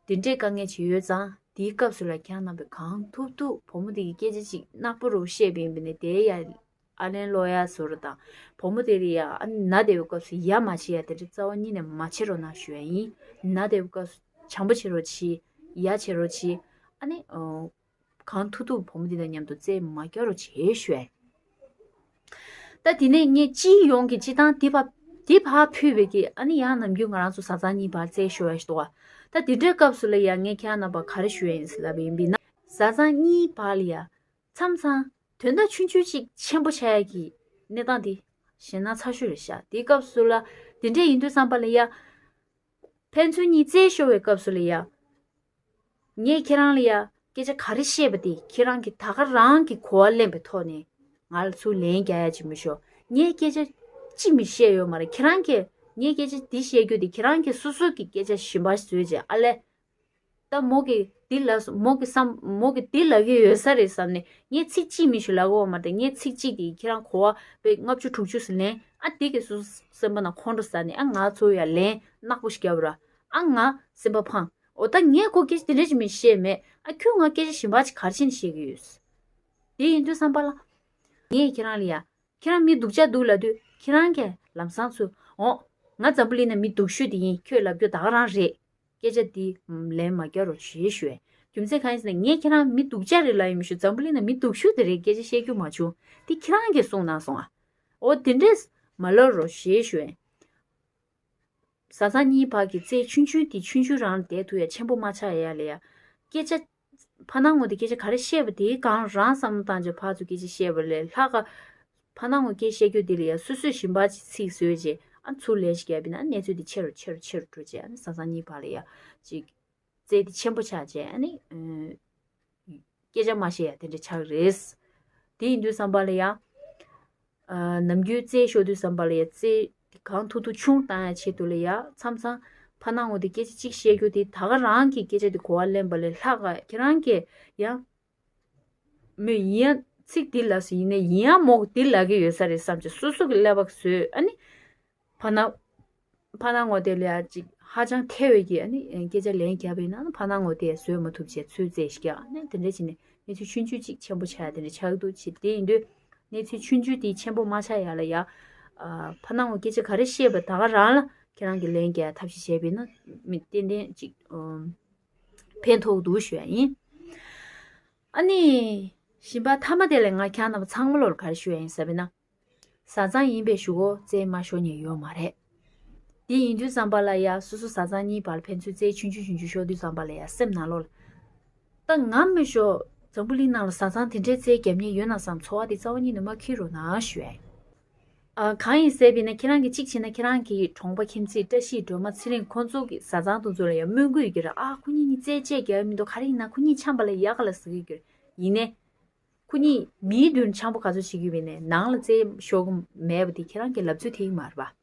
དེ་འདྲའི་དཀའ་ངལ་ཅིག་ཡོད་ཙང་དེའི་སྐབས་སུ་ལ་ཁྱེད་རང་རྣམ་པས་གང་ཐུབ་ཐུབ་བུ་མོ་དེ་གི་སྐད་ཆ་ཅིག་ནག་པོ་རུ་བཤད་པ་ཡིན་པས་ན་དེ་ཡ། ཨ་ལན་སློག་ཡ་བཟོ་འདྲ་དང་། བུ་མོ་དེ་ལ་ཡ་ཨ་ནི་ན་བསྡད་པའི་སྐབས་སུ་ཡ་མ་བྱེད་ཡ་དེ་འདྲ་རྩ་བ་ཉིད་ནས་མ་བྱེད་རོགས་གནང་ཞུ་ཡ་ཡིན། ན་བསྡད་པའི་སྐབས་སུ་བྱམས་པོ་བྱེད་རོགས་གྱིས། ཡ་བྱེད་རོགས་གྱིས། ཨ་ནི་ཨོ། གང་ཐུབ་ཐུབ་བུ་མོ་དེ་དང་མཉམ་དུ་རྩེད་མ་རྒྱག་རོགས་བྱེད་ཞུ་ཡ་ཡིན། ད་དེ་ནས་ངས་སྤྱི་ཡོངས་ཀྱི་སྤྱི་བཏང་དེ་ཕར་དེ་ཕར་ཕུད་པའི་གི་ཨ་ནི་ཡང་ནམ་རྒྱུན་ང་རང་ཚོ་བཟའ་ཚང་གཉིས་བར་རྩེད་ཤོར་ཡ་ཞིག་འདུག་བ། ད་དེ་འདྲའི་སྐབས་སུ་ལ་ཡ་ངས་ཁྱེད་རང་རྣམ་པར་ག་རེ་ཞུ་ཡ་ཡིན་ཟེར་ལབ་པ་ཡིན་པས་ན། བཟའ་ཚང་གཉིས་བར་ལ་ཡ། མཚམས་མཚམས་དོན་དག་ཆུང་ཆུང་ཅིག་ཆེན་པོ་ཆགས་ཡ་གི་གནས་སྟངས་དེ་ཞེད་སྣང་ཚ་ཤོས་རེད་ཤག་དེའི་སྐབས་སུ་ལ་དེ་འདྲས་ཡིན་དུས་ཙམ་པ་ལ་ཡ། ཕན་ཚུན་གཉིས་རྩེད་ཤོར་བའི་སྐབས་སུ་ལ་ཡ། ངས་ཁྱེད་རང་ལ་ཡ་སྐད་ཆ་ག་རེ་བཤད་པ་དེ་ཁྱེད་རང་གིས་ད་ག་རང་གི་གོ་བ་ལེན་པའི་ཐོག་ནས་ང་ལ་ཚུར་ལན་རྒྱག་ཡ་ཅིག་མི་ཤོར། ངས་སྐད་ཆ་ཅི་མི་བཤད་ཡོད་མ་རེད། ཁྱེད་རང་གིས་ངས་སྐད་ཆ་འདི་བཤད་རྒྱུ་དེ་ཁྱེད་རང་གིས་སོ་སོ་གི་སྐད་ཆ་གཞན་པ་ཞིག་བཟོས་རྗེས་ཨ་ལས། ད་མོ་གིས་འདི་ལབ་སོང་། མོ་གིས་བསམ། མོ་གིས་འདི་ལབ་ཀྱི་ཡོད་ས་རེད་བསམ་ནས་ངས་ཚིག་གཅིག་མི་ཞུ་ལབ་ཀྱི་ཡོད་མ་རེད། ངས་ཚིག་གཅིག་གིས་ཁྱེད་རང་གོ་བ་དཔེ་ལྔ་བཅུ་དྲུག་ཅུ་ཟིན་ལན། ཨ་འདི་གིས་སོ་སོ་སེམས་པ་ནང་ཁོང་ཁྲོ་ཟ་ནས་ཨ་ང་ཚོ་ཡ་ལན་ནག་པོ་ཞིག་བརྒྱབ་ར། ཨ་ང་སེམས་པ་ཕངས། འོ་ད་ངས་ཁོ་སྐད་ཆ་དེ་འདྲ་ཞིག་མི་བཤད་མེད། ཨ་ཁྱོད་ང་སྐད་ཆ་གཞན་པ་ཅིག་ག་རེ་བྱས་ནས་བཤད་ཀྱི་ཡོད། དེ་ཡིན་དུས་ཙམ་པ་ལ། ངས་ཁྱེད་རང་ལ་ཡ། ཁྱེད་རང་མི་སྡུག་ཅག་འདུག་ལབ་དུས་ཁྱེད་རང་གིས་ལམ་སང་ཚུར། འོ། ང་འཛམ་བུ་གླིང་ན་མི་སྡུག་ཤོས་དེ་ཡིན། ཁྱོད་ལབ་རྒྱུ་ད་ག་རང་རེད། སྐད་ཆ་འདི་ལན་མ་རྒྱག་རོགས་བྱེད་ཞུ་ཡ། རྒྱུ་མཚན་གང་ཡིན་ཟེར་ན་ངས་ཁྱེད་རང་མི་སྡུག་ཅག་རེད་ལབ་ཡ་མི་ཤེས། འཛམ་བུ་གླིང་ན་མི་སྡུག་ཤོས་དེ་རེད། སྐད་ཆ་བཤད་རྒྱུ་མ་བྱུང་། འདི་ཁྱེད་རང་གིས་གསུངས་གནང་སོང་ཨ། འོ་དེ་འདྲས་མ་ལབ་རོགས་བྱེད་ཞུ་ཡ། བཟའ་ཚང་གཉིས་བར་གྱི་རྩེད་ཆུང་ཆུང་དེ་ཆུང་ཆུང་རང་ལ་བསྡད་ཐུབ་ཡ། ཆེན་པོ་མ་ཆགས་ཡ་ལ་ཡ། སྐད་ཆ། ཕ་ནང་ངོ་དེ་སྐད་ཆ་ག་རེ་བཤད་པ་དེའི་སྒང་རང་བསམ་བློ་བཏང་རྗེས་ཕར་ཚུར་སྐད་ཆ་བཤད་པ་ལས་ལྷག་ག་ཕ་ནང་ངོ་སྐད་ཆ་བཤད་རྒྱུ་དེ་ལ་ཡ་སོ་སོས་གཞན་པ་ཅིག་ཚིག་བཟོས་རྗེས་ཨ་ཚུར་ལན་ཞིག་བརྒྱབ་པ་ཡིན་ན་གནས་ཚུལ་དེ་ཆེ་རུ་ཆེ་རུ་ཆེ་རུ་འགྲོ་རྗེས་ཨ་ནི་བཟའ་ཚང་གཉིས་བར་ལ་ཡ་ཅིག་རྩེད་དེ་ཆེན་པོ་ཆགས་རྗེས་ཨ་ནི། སྐད་ཆ་མ་བཤད་ཡ་དེ་འདྲ་ཆགས་རེད། དེ་ཡིན་དུས་ཙམ་པ་ལ་ཡ། ཨ་ནམ་རྒྱུན་རྩེད་ཤོར་དུས་ཙམ་པ་ལ་ཡ་རྩེད་དེ་གང་ཐུབ་ཐུབ་ཆུང་བཏང་ཡ་ཆེད་དུ་ལ་ཡ་མཚམས་མཚམས་ཕ་ནང་ངོ་དེ་སྐད་ཆ་གཅིག་བཤད་རྒྱུ་དེ་ད་ག་རང་གི་སྐད་ཆ་དེ་གོ་བ་ལེན་པ་ལས་ལྷག་ག་ཁྱེད་རང་གིས་ཡང་། མོས་ཡིན་ཡང་ཚིག་འདི་ལབ་སོང་ཡིན་ནའི་ཡིན་ཡང་མོ་འདི་ལབ་ཀྱི་ཡོད་ས་རེད་བསམ་བྱས་སོ་སོ་གི་ཀླད་པ་བཟོས་ཨ་ནི། ཕ་ནང་། ཕ་ནང་ངོ་དེ་ལ་ཡ་ཅིག་ ཧ་ཅང་ཐལ་བའི་གི་ཨ་ནི་སྐད་ཆ་ལན་བརྒྱབ་པ་ཡིན་ན་ཕར་སྣང་ངོ་དེ་བཟོད་མ་ཐུབ་བྱས་ཚུར་རྩད་ཞིག་རྒྱག་ཨ་ནི་དེ་འདྲ་བྱས་ནས་གནས་ཚུལ་ཆུང་ཆུང་ཅིག་ཆེན་པོ་ཆགས་ཡ་དེ་འདྲ་ཆགས་ཀྱི་འདུག་ཅེས། དེ་ཡིན་དུས་གནས་ཚུལ་ཆུང་ཆུང་དེ་ཆེན་པོ་མ་ཆགས་ཡ་ལ་ཡ། ཨ་ཕར་སྣང་ངོ་སྐད་ཆ་ག་རེ་བཤད་པ་ད་ག་རང་ལ་ཁྱེད་རང་གི་ལན་རྒྱག་ཐབས་ཤེས་བྱས་པ་ཡིན་ན་མི་ཏན་ཏན་ཅིག་ཨམ་ཕན་ཐོགས་འདུག་ཞུ་ཡ་ཡིན། ཨ་ནི་གཞན་པ་མཐའ་མ་དེ་ལ་ང་ཁྱེད་རྣམ་པ་ཚང་མ་ལོར་ག་རེ་ཞུ་ཡ་ཡིན་ཟེར་བ་ཡིན་ན། བཟའ་ཚང་ཡིན་པའི་གཞུག་གུ་རྩད་མ་ཤོར་མཁན་ཡོད་མ་རེད། དེ་ཡིན་དུས་ཙམ་པ་ལ་ཡ་སོ་སོ་བཟའ་ཚང་གཉིས་བར་ལ་ཕན་ཚུན་རྩད་ཆུང་ཆུང་ཆུང་ཆུང་ཤོར་དུས་ཙམ་པ་ལ་ཡ་སེམས་ནང་ལོགས་ལ། ད་ང་མི་ཤོག་འཛམ་བུ་གླིང་ནང་ལ་བཟའ་ཚང་དེ་འདྲའི་རྩད་རྒྱབ་མཁན་ཡོད་ན་བསམ་ཚོར་བ་དེ་རྩ་བ་ཉིད་ནས་མ་འཁྱེར་རོགས་གནང་ཞུ་ཡ་ཡིན། ཨ་གང་ཡིན་ཟེར་བ་ཡིན་ན་ཁྱེད་རང་གིས་གཅིག་བྱས་ན་ཁྱེད་རང་གི་གྲོང་པ་ཁྱིམ་མཚེས་བཀྲ་ཤིས་སྒྲོལ་མ་ཚེ་རིང་ཁོང་ཚོ་གི་བཟའ་ཚང་དེ་ཚོ་ལ་ཡང་སྨོན་གུ་ཡོད་ཀྱི་རེད། ཨ་ཁོ་གཉིས་གཉིས་རྩད་རྩད་རྒྱག་གི་མི་འདུག་ག་རེ་ཡིན་ན་ཁོ་གཉིས་འཆམ་པ་ལ་ཡག་ག་ལ་ཟེར་གི་ཡོད་ཀྱི་རེད། ཡིན་ནའི། ཁོ་གཉིས་མིའི་མདུན་འཆམ་པོ་ག་ཚོད་བྱེད་ཀྱི་ཡོད་པ་ཡིན་ནའི་ནང་ལ་རྩད་ཤོར་གི་མེད་པ་དེ་ཁྱེད་རང་གི་ལབ་ཚུལ་དེ་ཡིན་མ་རེད་པ།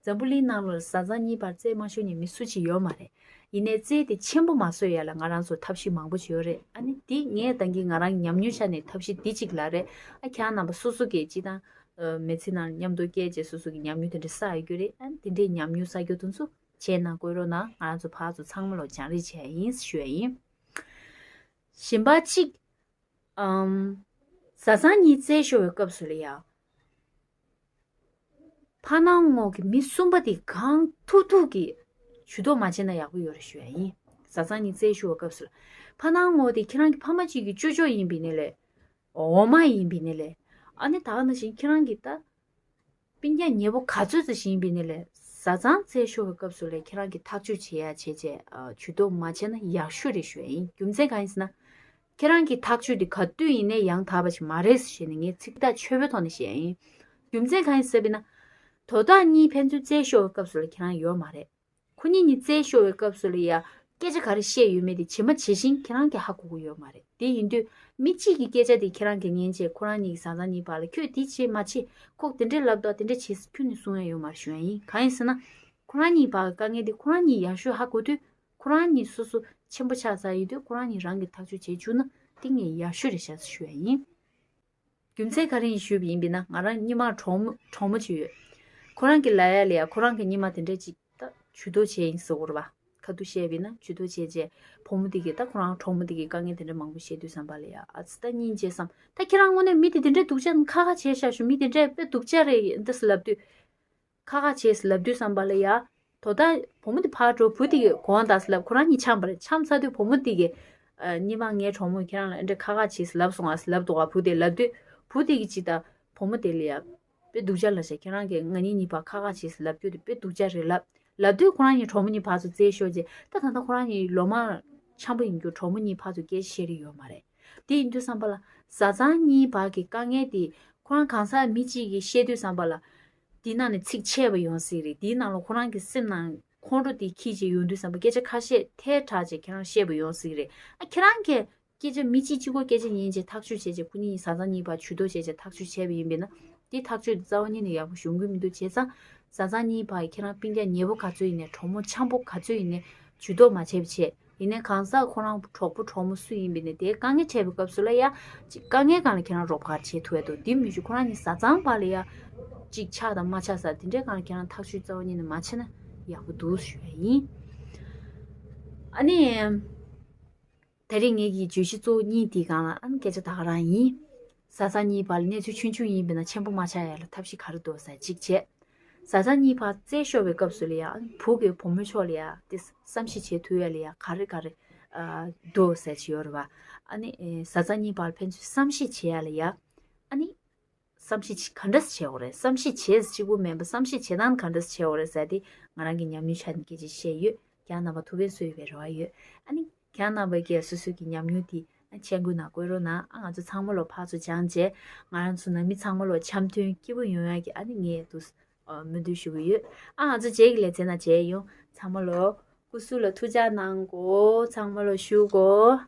འཛམ་བུ་གླིང་ནང་ལ་བཟའ་ཚང་གཉིས་བར་རྩད་མ་ཤོར་མཁན་མི་སུ་གཅིག་ཡོད་མ་རེད། ཡིན་ནའི་རྩད་དེ་ཆེན་པོ་མ་བཟོ་ཡ་ལ་ང་རང་ཚོ་ཐབས་ཤེས་མང་པོ་ཅིག་ཡོད་རེད། ཨ་ནི་འདི་ངས་ད་གིན་ང་རང་གི་ཉམས་མྱོང་ཆ་ནས་ཐབས་ཤེས་འདི་གཅིག་ལབ་རེད། ཨ་ཁྱེད་རྣམ་པ་སོ་སོ་གིས་སྤྱིར་བཏང་མི་ཚེ་ནང་མཉམ་དུ་སྐྱེལ་རྗེས་སོ་སོ་གི་ཉམས་མྱོང་དེ་འདྲ་བསགས་ཡོད་རྒྱུ་རེད། ཨ་ནི་དེ་འདྲའི་ཉམས་མྱོང་བསགས་རྒྱུ་དེ་ཚོ་བྱས་ན་བཀོད་རོགས་གནང་། ང་རང་ཚོ་ཕར་ཚུར་ཚང་མ་ལོ་སྦྱང་རེས་བྱས་ཡིན་ཞུ་ཡ་ཡིན། གཞན་པ་གཅིག་ཨམ། བཟའ་ཚང་གཉིས་རྩད་ཤོར་བའི་སྐབས་སུ་ལ་ཡ། ཕར་སྣང་ངོ་གི་མི་གསུམ་པ་དེ་གང་ཐུབ་ཐུབ་ཀྱིས་ཇུས་གཏོགས་མ་བྱས་ན་ཡག་པོ་ཡོད་རེད་ཞུ་ཡ་ཡིན། བཟའ་ཚང་གཉིས་རྩད་ཤོར་བའི་སྐབས་སུ་ལ། ཕར་སྣང་ངོ་དེ་ཁྱེད་རང་གི་ཕ་མ་གཅིག་གི་ཅོ་ཅོ་ཡིན་པ་ཡིན་ནའི་ལས། འོག་མ་ཡིན་པ་ཡིན་ནའི་ལས། ཨ་ནི་ད་ག་ནང་བཞིན་ཁྱེད་རང་གི་ད། སྤུན་ཀྱག་ཉེ་པོ་ག་ཚོད་ཙམ་ཞིག་ཡིན་པ་ཡིན་ནའི་ལས། བཟའ་ཚང་རྩད་ཤོར་བའི་སྐབས་སུ་ལས་ཁྱེད་རང་གིས་ཐག་གཅོད་བྱེད་ཡ་བྱས་རྗེས་ཨ་ཇུས་གཏོགས་མ་བྱས་ན་ཡག་ཤོས་རེད་ཞུ་ཡ་ཡིན། རྒྱུ་མཚན་གང་ཡིན་ཟེར་ན། ཁྱེད་རང་གི་ཐག་གཅོད་འདི་ག་དུས་ཡིན་ནའི་ཡང་དག་པ་ཞིག་མ་རེད་ཟེར་ནས་ངས་ཚིག་ཐག་ཆོད་པོའི་ཐོག་ནས་བཤད་ཡ་ཡིན། རྒྱུ་མཚན་གང་ཡིན་ཟེར་བ་ཡིན་ན། དོ་བདག་གཉིས་ཕན་ཚུན་རྩད་ཤོར་བའི་སྐབས་སུ་ལ་ཁྱེད་རང་ཡོད་མ་རེད། ཁོ་གཉིས་གཉིས་རྩད་ཤོར་བའི་སྐབས་སུ་ལ་ཡ། སྐད་ཆ་ག་རེ་བཤད་ཡོད་མེད་དེ་ཇི་མ་ཇི་བཞིན་ཁྱེད་རང་གིས་ཧ་གོ་གི་ཡོད་མ་རེད། དེ་ཡིན་དུས་མི་གཅིག་གི་སྐད་ཆ་དེ་ཁྱེད་རང་གིས་ཉན་བྱས་ཁོ་རང་གཉིས་ཀྱི་བཟའ་ཚང་གཉིས་བར་ལ་ཁྱོད་འདི་བྱེད་མ་བྱེད། ཁོ་དེ་འདྲས་ལབ་འདུག་དེ་འདྲས་བྱེད་ཟེར་ཁྱོན་ནས་གསུང་ཡ་ཡོད་མ་རེད་ཞུ་ཡ་ཡིན། གང་ཡིན་ཟེར་ན། ཁོ་རང་གཉིས་བར་གྱི་དཀའ་ངལ་དེ་ཁོ་རང་གཉིས་ཡག་ཤོས་ཧ་གོ་དུས་ཁོ་རང་གཉིས་སོ་སོ་ཆེན་པོ་ཆགས་ཚར་ཡོད་དུས་ཁོ་རང་གཉིས་རང་གིས་ཐག་གཅོད་བྱེད་བཅུག་ན་དེ་ངས་ཡག་ཤོས་རེད་ཤག་ཟེར་ཞུ་ཡ་ཡིན། རྒྱུ་མཚན་ག་རེ་ཡིན་ཞུས་པ་ཡིན་པས་ན་ང་རང་སྔོན་མ་གྲོགས་མོ་གྲོགས་མོ་ཅིག་ཡོད། ཁོ་རང་གི་ལ་ཡ་ལ་ཡ་ཁོ་རང་གི་སྔོན་མ་དེ་འདྲས་ཅིག་ད་ཇུས་གཏོགས་བྱས་ཡིན་ཟེར་གོ་རེད་པ། ཁ་ཐུག་བཤད་པ་ཡིན་ན་ཇུས་གཏོགས་བྱས་རྗེས་བུ་མོ་དེ་གིས་ད་ཁོ་རང་གྲོགས་མོ་དེ་གི་དཀའ་ངལ་དེ་འདྲས་མང་པོ་བཤད་དུས་ཙམ་པ་ལ་ཡ་ཨ་ཙི་ད་སྙིང་རྗེ་བསམ། ད་ཁྱེད་རང་དངོས་གནས་མི་དེ་དེ་འདྲས་སྡུག་ཅག་ཁག་ཁག་བྱས་ཤག་ཞུ། མི་དེ་འདྲས་དཔེ་སྡུག་ཅག་རེད་འདི་ཟེར་ལབ་དུས། ཁ་ཁ་བྱས་ལབ་དུས་ཙམ་པ་ལ་ཡ། དོ་ད་བུ་མོ་དེ་ཕར་འགྲོ་བུ་དེ་གི་གོང་དང་ལབ་ཁོ་རང་གཉིས་འཆམ་པ་རེད། འཆམ་ཚར་དུས་བུ་མོ་དེ་གི་ཨ་སྔོན་མ་ངའི་གྲོགས་མོས་ཁྱེད་རང་ལ་འདྲ་ཁ་ཁ་བྱས་ལབ་སོང་ཨ་ལབ་འདུག་ག་བུ་དེ་ལབ་དུས་བུ་དེ་གི་ཅི་ད་བུ་མོ་དེ་ལ་ཡ། དཔེ་སྡུག་ཅག་ལ་བྱས་ཁྱེད་རང་གིས་ང་གཉིས་གཉིས་བར་ཁ་ཁ་བྱས་ལབ་རྒྱུ་དེ་དཔེ་སྡུག་ཅག་རེད་ལབ། ལབ་དུས་ཁོ་རང་གཉིས་གྲོགས་མོ་གཉིས་ཕར་ཚུར་རྩད་ཤོར་རྗེས་ད་ད་ལྟ་ཁོ་རང་གཉིས་ལོ་མང་འཆམ་པོ་ཡིན་རྒྱུ་གྲོགས་མོ་གཉིས་ཕར་ཚུར་སྐད་ཆ་བཤད་རེས་ཡོད་མ་རེད། དེ་ཡིན་དུས་ཙམ་པ་ལ་བཟའ་ཚང་གཉིས་བར་གྱི་དཀའ་ངལ་དེ་ཁོ་རང་གང་ཟག་མི་གཅིག་གིས་བཤད་དུས་ཙམ་པ་ལ། དེའི་ནང་ནས་ཚིག་ཆད་པ་ཡོང་སྲིད་རེད། དེའི་ནང་ལ་ཁོ་རང་གི་སེམས་ནང་ཁོང་ཁྲོ་དེ་འཁྱེར་བྱས་ཡོང་དུས་ཙམ་པ་སྐད་ཆ་ཁ་ཤས་ཐལ་དྲགས་བྱས་ཁྱེད་རང་བཤད་པ་ཡོང་སྲིད་རེད། ཨ་ཁྱེད་རང་གིས་སྐད་ཆ་མི་གཅིག་གཅིག་པོ་སྐད་ཆ་ཉན་བྱས་ཐག་གཅོད་བྱས་བྱས་ཁོ་གཉིས་བཟའ་ཚང་གཉིས་བར་ཇུས་གཏོགས་བྱས་བྱས་ཐག་གཅོད་བྱས་པ་ཡིན་པས་ན། དེ་ཐག་གཅོད་དེ་རྩ་བ་ཉིད་ནས་ཡག་པོ་ཡོང་གི་མི་འདུག་བྱས་ཙང་། བཟའ་ཚང་གཉིས་བར་གྱི་ཁྱེད་རང་སྤུན་ཀྱག་ཉེ་པོ་ག་ཚོད་ཡིན་ནའི་གྲོགས་མོ་འཆམ་པོ་ག་ཚོད་ཡིན་ནའི་ཇུས་གཏོགས་མ་བྱས་པ་བྱས། ཡིན་ནའི་གང་ཟག་ཁོ་རང་གྲོགས་པོ་གྲོགས་མོ་སུ་ཡིན་པ་ཡིན་ནའི་དེའི་དཀའ་ངལ་འཕྲད་པའི་སྐབས་སུ་ལ་ཡ། ཅིག་དཀའ་ངལ་སྒང་ལ་ཁྱེད་རང་རོགས་པ་ག་རེ་བྱེད་ཐུབ་ཡ་འདུག་དེ་མི་ཞུ་ཁོ་རང་གཉིས་བཟའ་ཚང་བར་ལ་ཡ། ཅིག་ཆགས་དང་མ་ཆགས་ས་དེ་འདྲའི་སྒང་ལ་ཁྱེད་རང་ཐག་གཅོད་རྩ་བ་ཉིད་ནས་མ་བྱས་ན་ཡག་པོ་འདུག་ཞུ་ཡ་ཡིན། ཨ་ནི། ད་རེས་ངེད་ཀྱི་བརྗོད་གཞི་གཙོ་བོ་གཉིས་དེའི་སྒང་ལ་ཨ་ནི་སྐད་ཆ་ད་ག་རང་ཡིན། བཟའ་ཚང་གཉིས་བར་ལ་གནས་ཚུལ་ཆུང་ཆུང་ཡིན་པས་ན་ཆེན་པོ་མ་ཆགས་ཡ་ལ་ཐབས་ཤེས་ག་རེ་འདུག་ཟེར་གཅིག་བྱས། བཟའ་ཚང་གཉིས་བར་རྩད་ཤོར་བའི་སྐབས་སུ་ལ་ཡང་བུ་གིས་བུ་མོའི་ཕྱོགས་ལ་ཡང་དེ་བསམ་ཤེས་བྱེད་ཐུབ་ཡ་ལ་ཡང་ག་རེ་ག་རེ་ཨ་འདུག་ཟེར་གྱི་ཡོད་རེད་བ། ཨ་ནི་ཨེ་བཟའ་ཚང་གཉིས་བར་ཕན་ཚུན་བསམ་ཤེས་བྱེད་ཡ་ལ་ཡང་ཨ་ནི་བསམ་ཤེས་ག་འདྲ་བྱེད་དགོས་རེད། བསམ་ཤེས་བྱེད་གཅིག་པུ་མིན་པ་བསམ་ཤེས་བྱེད་སྟངས་ག་འདྲ་བྱེད་དགོས་རེད་ཟེར་ཏེ་ང་རང་གི་ཉམས་མྱོང་ཆ་ནས་སྐད་ཆ་བཤད་ཡོད། ཁྱེད་རྣམ་པ་ཐུགས་ཕན་གསོས་ཡོད་པའི་རེ་བ་ཡོད། ཨ་ནི་ཁྱེད་རྣམ་པ་གིས་སོ་སོ་གི་ཉམས་མྱོང་དེ་ཨ་མཆན་འགོད་ནང་བཀོད་རོགས་གནང་། ཨ་ང་ཚོ་ཚང་མ་ལོ་ཕར་ཚུར་སྦྱངས་རྗེས་ང་རང་ཚོ་ནང་མི་ཚང་མ་ལོ་འཆམ་མཐུན་སྐྱིད་པོ་ཡོང་ཡག་གི་ཨ་ནི་ངས་འདུག་ཨ་སྨོན་འདུན་ཞུ་གི་ཡོད། ཨ་ང་ཚོ་རྗེས་ཀྱི་ལེ་ཚན་ནང་མཇལ་ཡོང་། ཚང་མ་ལོ་སྐུ་གཟུགས་ལ་ཐུགས་ཅག་གནང་གོ། ཚང་མ་ལོ་བཞུགས་གོ།